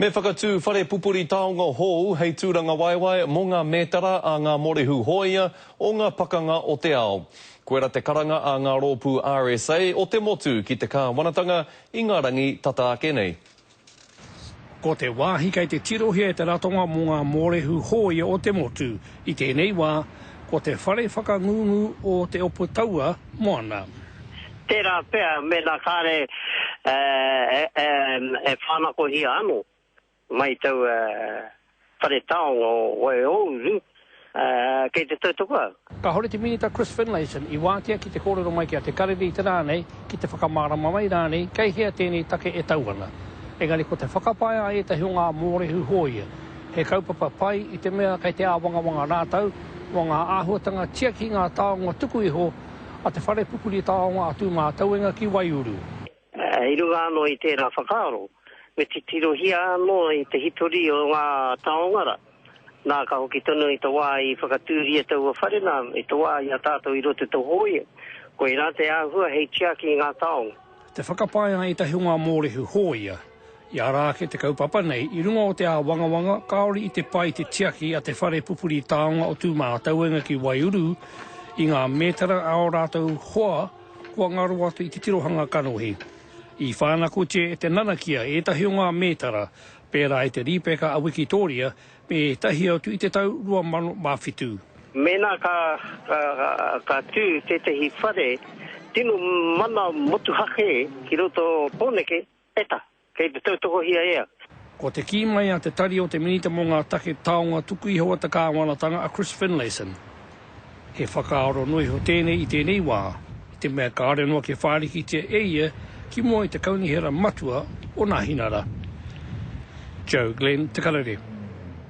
Me whakatū whare pupuri taonga hou hei tūrangawaewae mō ngā mētara a ngā morehu hōia o ngā pakanga o te ao. Koira te karanga a ngā rōpū RSA o te motu ki te kāwanatanga i ngā rangi tata ake nei. Ko te wāhi kei te tirohia e te ratonga mō ngā mōrehu hōia o te motu i tēnei wā, ko te whare whakangungu o Te Ope Taua Moana. Tērā pea mēnā kāre e whānakohia anō mai taua whare taonga o Waiōuru, kei te tautoko au. Kāore te Minita Chris Finlayson i wātea ki te kōrero mai ki a Te Karere i te rā nei, ki te whakamārama mai rānei kei hea tēnei take e tau ana. Engari ko te whakapae a ētahi o ngā mōrehu hōia, he kaupapa pai i te mea kei te āwangawanga rātou mō ngā āhuatanga tiaki ngā taonga tuku iho a te whare pupuri taonga a Tūmātauenga ki Waiuru. I runga anō i tērā whakaaro, me titirohia anō i te hitori o ngā taonga rā. Nā, ka hoki tonu i te wā i whakatūria taua whare nā, i te wā i a tātou i roto i te hōia, koirā te āhua hei tiaki i ngā taonga. Te whakapae a ētahi o ngā mōrehu hōia, i ara ake te kaupapa nei i runga o te āwangawanga kāore i te pai te tiaki a te whare pupuri taonga o Tūmātauenga ki Waiuru i ngā mētara a ō rātou hoa kua ngaro atu i te tirohanga kanohi. I whānakotia e te nanakia ētahi o ngā mētara, pērā i te Rīpeka a Wikitōria me ētahi atu i te tau 2007. Mēnā ka, ka tū tētehi whare tino mana motuhake ki roto o Pōneke, e ta, kei te tautokohia e au. Ko te kī mai a te Tari o te Minita mō ngā Take Taonga Tuku Iho a te Kāwanatanga a Chris Finlayson, he whakaaro noa iho tēnei i tēnei wā, i te mea kāore noa kia whārikitia e ia ki mua i te Kaunihera Matua o Nāhinara. Joe Glenn, Te Karere.